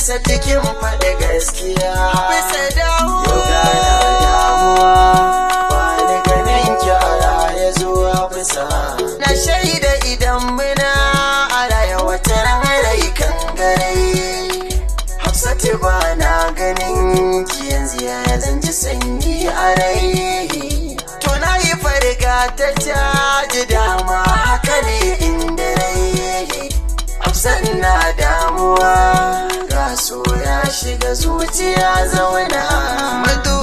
Hafsa cikin faɗi gaskiya. Bisa dawo. Yau gana damuwa, ba ni ganin ki a raye zuwa bisa. Na shaida idan muna a raye wata rai kan gare. Hafsatu ba na ganin ki yanzu ya zan ji sanyi a rai. To na yi farga ta caji dama haka ne inda rai. Hafsat na damuwa, ga so ya shiga zuciya zauna. Madu